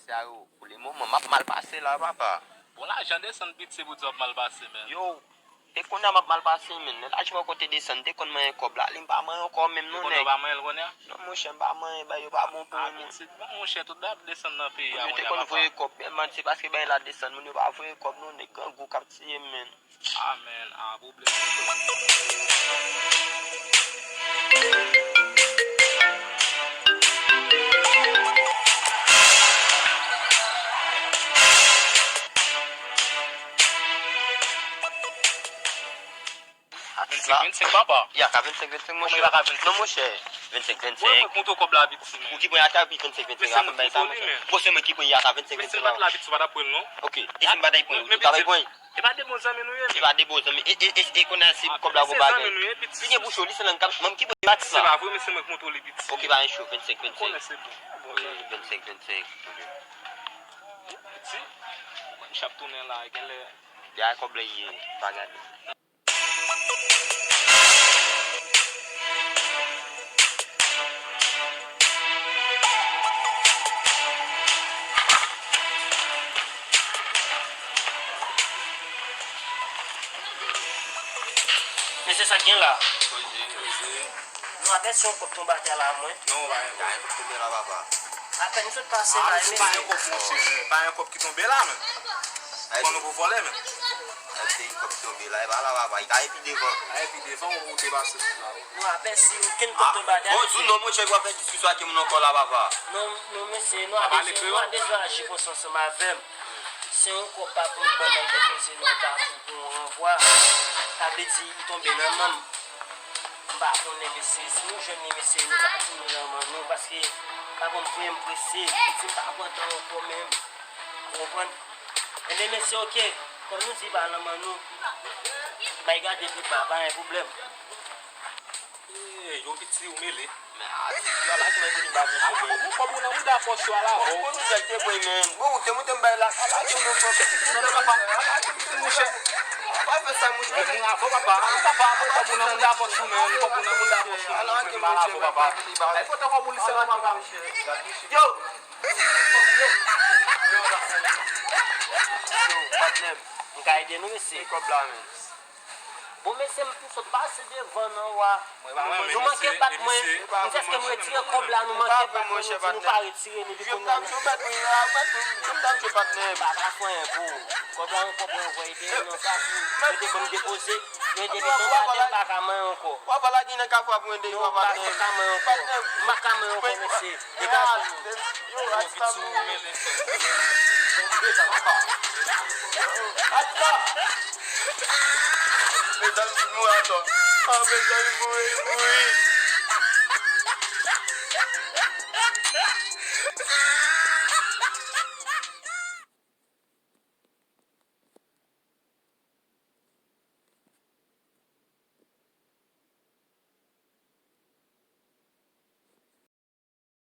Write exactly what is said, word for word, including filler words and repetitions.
Sa yo, pou le moman, m ap mal pase la, papa. Bon, lajan desann piti pou di w ap mal pase, men. Yo, e kounye a m ap mal pase, men. Lajan mwen kote desann, te konn manyen kòb la, li m pa manyen ankò menm, non, nèg. Yo pa manyen l kounye a? Non, monchè, m pa manyen, bagay yo pa bon pou mwen, non. Pitit, bon, monchè, tout bagay ap desann nan peyi a kounye a, papa. Moun yo te konn voye kòb, men, men se paske bagay la desann, moun yo pa voye kòb, non, nèg, grangou k ap tiye m, men. Amen. Ah, pwoblèm. Vennsenk, vennsenk, papa. Ya, ka vennsenk, vennsenk, monchè. Kòman e pa ka vennsenk? Non, monchè. Vennsenk, vennsenk. Mwen, mwen montre w kòb la, piti, men. Ou ki pran ata, pi vennsenk, vennsenk. Mwen se mwen ki pran ata, vennsenk, vennsenk. Mwen se mwen ki pran ata, vennsenk, vennsenk. Mwen se mwen ki pran ata, vennsenk, vennsenk. Ok, e si m pa ta pran, ou ta pran? E pa de bon zanmi nou ye, men. Se pa de bon zanmi. E, e, e, e kounye a se kòb la pou bagay. Li gen bouch li, se lang k ap, manm ki pran pati sa. Se pa vre, men se mwen k montre w li, piti. Ok, pa gen cho, vennsenk, vennsenk. Ou konnen se bon. Bon, wi, vennsenk, vennsenk. Piti, m ap tounen la, genlè. Dèyè kòb la ye, pa gade. Men se sa k gen la. Poze, poze. Nou apèsi yon kòb tonbe atè la, mwen. Non, pa gen kòb tonbe la, papa. Apèn m sot pase la, e pa gen kòb, monchè, pa gen kòb ki tonbe la, men. Pran nou pou vòlè, men. Èske yon kòb tonbe la, e pa la, papa, e ka epi devan. A, epi devan, ou, ou te pase sou la. Nou apèsi okenn kòb tonbe atè, mesye. Bon, di non, monchè, w ap fè diskisyon ak moun ankò la, papa. Non, non, mesye, nou a bezwen, nou a bezwen aji konsa ansanm avè m. Se yon kòb pa pou m ban nèg depoze nan kafou pou yon ranvwa. Sa vle di, li tonbe nan men m. M pa konnen, mesye. Si nou jwenn li, mesye, nou ka di nou nan men nou, paske pa bon, m prese, m prese. Piti, m pa pran tan ankò menm. Ou konprann? Enben, mesye, ok. Kòm nou di pa nan men nou, bay gade pi ba, pa gen pwoblèm. Ey, yo piti, ou mele. Men, a, piti, ala ki mwen vini ba misye, men. Ala, bon, kòb ou nan mouda fòs yo, ala, bon. Bon, nou bèl te pran, men. Bon, ou te monte m bay la, ala ki mwen fòs. Monchè, pa fè sa, monchè. Bon, moun avò, papa. Papa, mwen kòb ou nan mouda fòs ou, men. Kòb ou nan mouda fòs ou, men. Mwen mal avò, papa. Ay, pote kòb ou li sèlman, papa. Yo! Yo, patnè m. M ka ede nou, mesye. Kòb la, men. Bon, mesye, m sot pase devan nan wa. Nou manke bat mwen. M fè èske nou retire kòb la, nou manke bat mwen, nou di nou pa retire li, depi kounye a. Pa ka fè anyen pou ou. Kòb la, yon kòb mwen voye deyò nan kafou. Yo te ban m depoze. Yo te ban m tonbe atè, m pa ka manyen ankò. Non, m pa ka manyen ankò. M pa ka manyen ankò, mesye. Degaje nou. Yo, piti, ou mele. Mezanmi, mouri atò. Ah, mezanmi, mouri, mouri.